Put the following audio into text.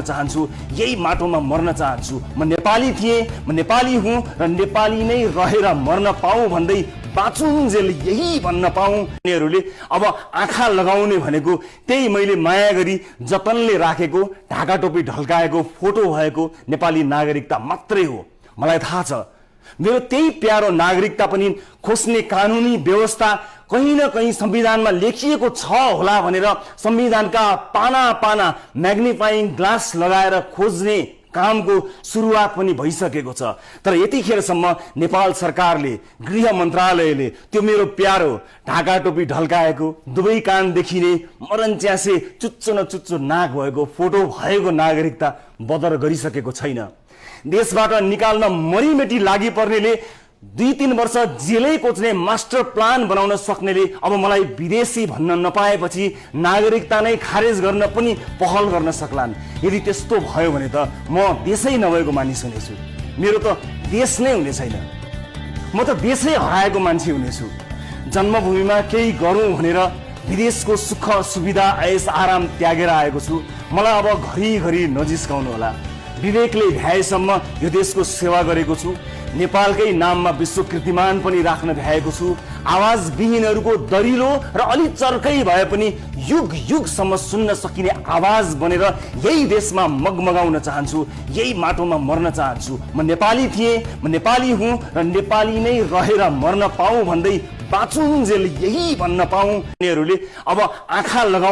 चाहन्छु, यही माटोमा मर्न चाहन्छु। म नेपाली थिएँ, म नेपाली हुँ र नेपाली नै रहेर मर्न पाऊँ भन्दै बाँचुन्जेल यही भन्न पाऊँ। उनीहरूले अब आँखा लगाउने भनेको त्यही मैले माया गरी जतनले राखेको ढाका टोपी ढल्काएको फोटो भएको नेपाली नागरिकता मात्रै हो। मलाई थाहा छ मेरो त्यही प्यारो नागरिकता पनि खोज्ने कानुनी व्यवस्था कहीं न कहीं संविधानमा लेखिएको छ होला भनेर संविधानका पाना पाना म्याग्निफाइङ ग्लास लगाएर खोज्ने कामको सुरुवात पनि भइसकेको छ। तर यतिखेरसम्म नेपाल सरकारले, गृह मन्त्रालयले त्यो मेरो प्यारो ढाका टोपी ढल्काएको, दुवै कान देखिने, मरनच्यासे चुच्चो न चुच्चो नाक भएको फोटो भएको नागरिकता बदर गरिसकेको छैन। देशबाट निकाल्न मरिमेटी लागि पर्नेले 2-3 वर्ष जेलै कोच्ने मास्टर प्लान बनाउन सक्नेले अब मलाई विदेशी भन्न नपाएपछि नागरिकता नै खारेज गर्न पनि पहल गर्न सक्लान्। यदि त्यस्तो भयो भने त म देशै नभएको मानिस हुनेछु। मेरो त देश नै हुने छैन। म त देशै हराएको मान्छे हुनेछु। जन्मभूमिमा केही गरौँ भनेर विदेशको सुख सुविधा ऐस आराम त्यागेर आएको छु। मलाई अब घरिघरि नजिस्काउनु होला। विवेकले भ्याएसम्म यो देशको सेवा गरेको छु। नेपालकै नाममा विश्व कीर्तिमान पनि राख्न भ्याएको छु। आवाज विहीनहरूको दरिलो र अलि चर्कै भए पनि युग युगसम्म सुन्न सकिने आवाज बनेर यही देशमा मगमगाउन चाहन्छु, यही माटोमा मर्न चाहन्छु। म नेपाली थिएँ, म नेपाली हुँ र नेपाली नै रहेर मर्न पाऊँ भन्दै बाँचुन्जेल यही भन्न पाऊँ। उनीहरूले अब आँखा लगाउ